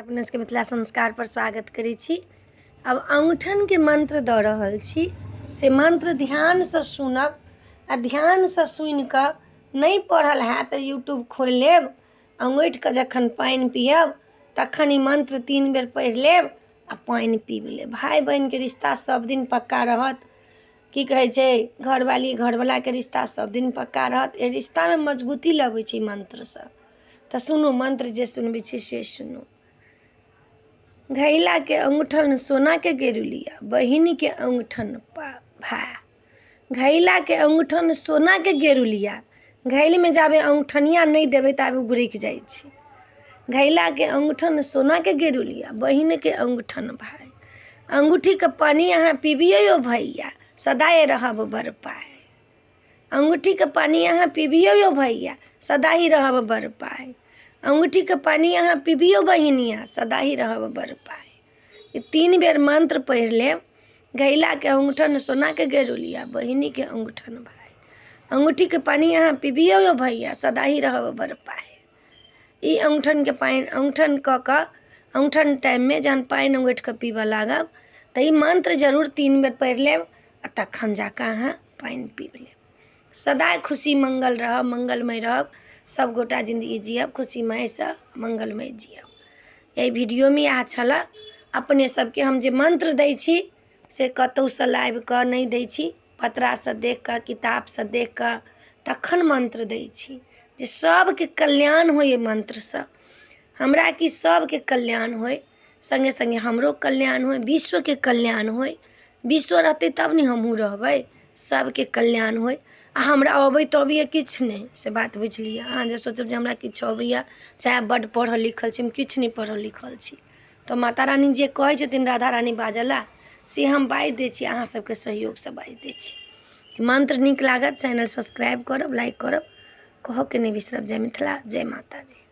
अपने सबके मिथिला संस्कारपर स्वागत करै छी। आब अङ्गूठनके मन्त्र दऽ रहल छी, से मन्त्र ध्यानसँ सुनब आ ध्यानसँ सुनि कऽ नहि पढ़ल हैत तऽ यूट्यूब खोलि लेब। अङ्गूठि कऽ जखन पानि पियब तखन ई मन्त्र 3 बेर पढ़ि लेब आ पानि पीब लेब। भाय बहिनके रिश्ता सब दिन पक्का रहत। की कहै छै, घरवाली घरवलाके रिश्ता सब दिन पक्का रहत। एहि रिश्तामे मजबूती लबै छै मन्त्रसँ। तऽ सुनू मन्त्र जे सुनबै छी से सुनू। घैलाके अङ्गूठन सोनाके गेरुलिया, बहिनके अङ्गूठन भाय। घैलाके अङ्गूठन सोनाके गेरुलिया, घैलमे जाबे अङ्गूठनिया नहि देबै ताबे ओ गुरकि जाइ छै। घैलाके अङ्गूठन सोनाके गेरुलिया, बहिनके अङ्गूठन भाय। अङ्गूठीके पानि अहाँ पिबियै यौ भैया, सदाए रहब बड़ पाय। अङ्गूठीके पानि अहाँ पिबियौ यौ भैया, सदा ही रहब बड़ पाय। अङ्गूठीके पानि अहाँ पिबियौ बहिनिया, सदा ही रहब बड़ पाय। ई 3 बेर मन्त्र पढ़ि लेब। घैलाके अङ्गूठन सोनाके गेरुलिया, बहिनीके अङ्गूठन भाय। अङ्गूठीके पानि अहाँ पिबियौ यौ भैया, सदा ही रहब बड़ पाय। ई अङ्गूठनके पानि अङ्गूठन कऽ कऽ अङ्गूठन टाइममे जहन पानि अङ्गूठि कऽ पीबऽ लागब तऽ ई मन्त्र जरूर 3 बेर पढ़ि लेब आ तखन जाकऽ अहाँ पानि पीब लेब। सदा खुशी मंगल रहब, मंगलमय रहब, सब गोटा जिन्दगी जियब खुशीमयसँ, मंगलमय जियब। एहि वीडियोमे इएह छलऽ। अपने सबके हम जे मन्त्र दै छी से कतहुसँ लाबि कऽ नहि दै छी, पतरासँ देख कऽ, किताबसँ देख कऽ तखन मन्त्र दै छी जे सबके कल्याण होइ एहि मन्त्रसँ। हमरा कि सबके कल्याण होइ, सङ्गे सङ्गे हमरो कल्याण होइ, विश्वके कल्याण होइ। विश्व रहतै तब ने हमहूँ रहबै। सबके कल्याण होइ। आ हमरा अबैत अबैए किछु नहि, से बात बुझि लिअ। अहाँ जे सोचब जे हमरा किछु अबैए, चाहे बड्ड पढ़ल लिखल छी, हम किछु नहि पढ़ल लिखल छी। तऽ माता रानी जे कहै छथिन राधा रानी बाजऽ लए, से हम बाजि दै छी, अहाँ सबके सहयोगसँ बाजि दै छी। मन्त्र नीक लागत चैनल सब्सक्राइब करब, लाइक करब, कहऽके नहि बिसरब। जय मिथिला, जय माता दी।